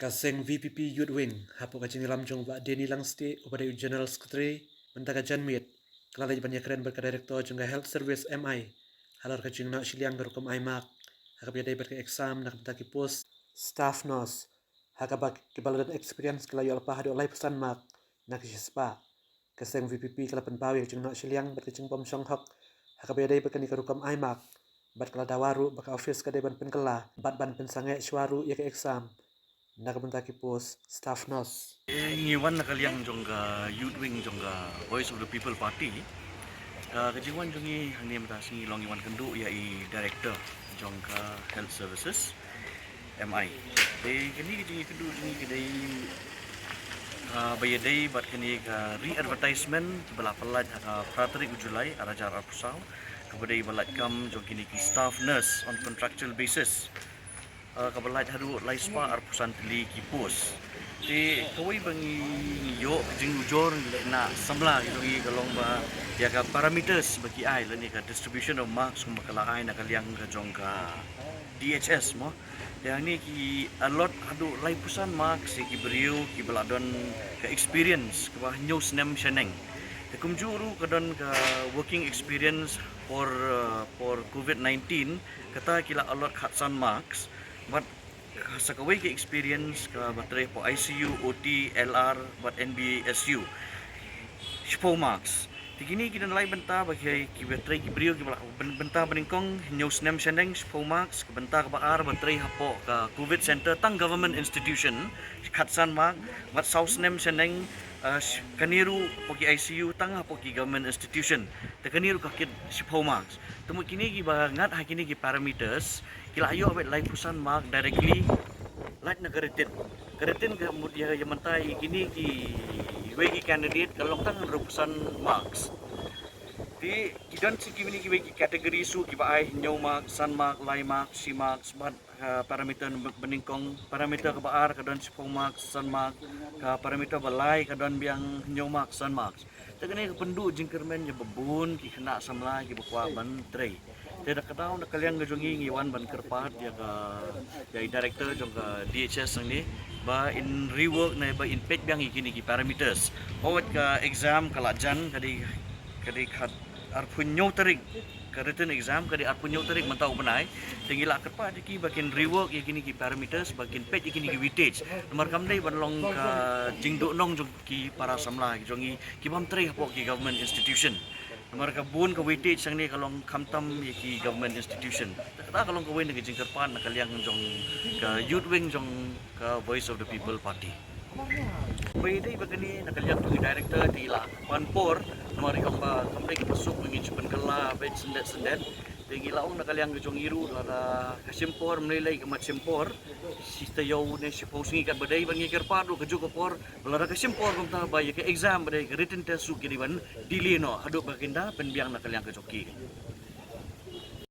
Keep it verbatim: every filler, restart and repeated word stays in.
Ka seng V P P Youth Wing, hapoh ka jingïalam jong Bah Denny Langstieh, uba dei u General Secretary, mynta ka janmiet ka la leit ban ïakren bad ka Director jong ka Health Service M I halor ka jingnoh shiliang ka rukom ai mark ha kaba ïadei bad ka exam na ka bynta ki post staff nurse, ha kaba kiba la don experience ki la ïoh lypa haduh laiphew san mark na ki shispah. Ka seng V P P ka la pynpaw ïa ka jingnoh shiliang bad ka jingbym shong hok ha kaba ïadei bad kane ka rukom ai mark, bad ka la dawa ruh ba ka office ka dei ban pynkylla bad ban pynsangeh shuwa ruh ïa ka exam na ka bynta ki post staff nurse. Eh, ngi wan na ka liang jong ka Youth Wing jong ka Voice of the People Party. Ka, ka jingwan jong ngi hangne mynta shi ngi long ngi wan kynduh ïa i Director jong ka Health Services M I. Te kane ka jingïakynduh jong ngi ka dei, ah, ba ïadei bad kane ka re-advertisement ba la pynlait ha ka phra tarik u July ar hajar arphew saw, kaba dei ba lait kam jong kine ki staff nurse on contractual basis. Ah, kaba lait haduh laispah arphew san tylli ki post. Te kawei ba ngi ïoh ka jingujor ngi leh na samla ki jong ngi ka long ba ïa ka parameters ba ki ai lane ka distribution of marks kumba ka la ai na ka liang ka jong ka D H S mo. Te hangne ki allot haduh laiphew san marks ïa ki briew kiba la don ka experience kaba hynñiew snem shaneng. Te kumjuh ruh ka don ka working experience for, uh, for covid nineteen, kata ki la allot khatsan marks. Bad sa kawei ka experience kaba trei hapoh I C U, O T, L R bad N B S U, shiphew marks. Te kine ki don lai bynta ba ki, kiba trei ki briew kiba la byn-, bynta ba nyngkong hynñiew snem shaneng, shiphew marks. Ka bynta kaba ar ba trei hapoh ka covid center tang government institution, khatsan mark. Bad saw snem shaneng, ah, sh-, kane ruh hapoh ki I C U tang hapoh ki government institution, te kane ruh ka kit shiphew marks. Te mut kine kiba ngat ha kine ki parameters ki la ïoh beit laiphew san mark directly lait na ka written. Ka written ka mut ïa, ïa mynta ïa kine kiwei ki candidate ka long tang hynriewphew san marks. Te ki don shi kine kiwei ki category shuh kiba ai hynñiew mark, san mark, lai mark, shi mark, bad ka parameter ba nyngkong, parameter kaba ar ka don shiphew mark, san mark, ka parameter ba lai ka don biang hynñiew mark, san mark. Te kane ka pynduh jingkyrmen ïa ba bun ki khynnah samla kiba kwah ban trei. Te da ka daw na ka liang ka jong ngi ngi wan ban kyrpad ïa ka, ïa i director jong ka D H S hangne ba in rework ne ba in peit biang ïa kine ki parameters. Wat ka exam ka la jan, ka dei, ka dei khat arphew hynñiew tarik, ka written exam ka dei arphew hynñiew tarik mynta u bnai. Te ngi la kyrpad ïa ki ba kin rework ïa kine ki parameters, ba kin peit ïa kine ki weightage. Namar kam dei ban long ka jingduhnong jong ki para samla ki jong ngi ki bym trei hapoh ki government institution. Namar ka bun ka weightage hangne ka long khamtam ïa ki government institution. Te kata ka long kawei na ka jingkyrpad na ka liang jong ka Youth Wing jong ka Voice of the People Party. Ba ïadei bad kane na ka liang jong i director te i la pan por, namar i ong ba kam dei kaba suk ba ngin shu pynkylla beit syndet syndet. Te ngi la ong na ka liang ka jong i ruh lada ka shim por, ym lei lei ka mat shim por, shi taïew ne shiphew sngi katba dei, ba ngi kyrpad ruh kajuh ka por ba lada ka shim por kumta ba ïa ka exam ba dei ka written test shuh ki dei ban delay noh haduh ba kin da pynbiang na ka liang ka jong ki.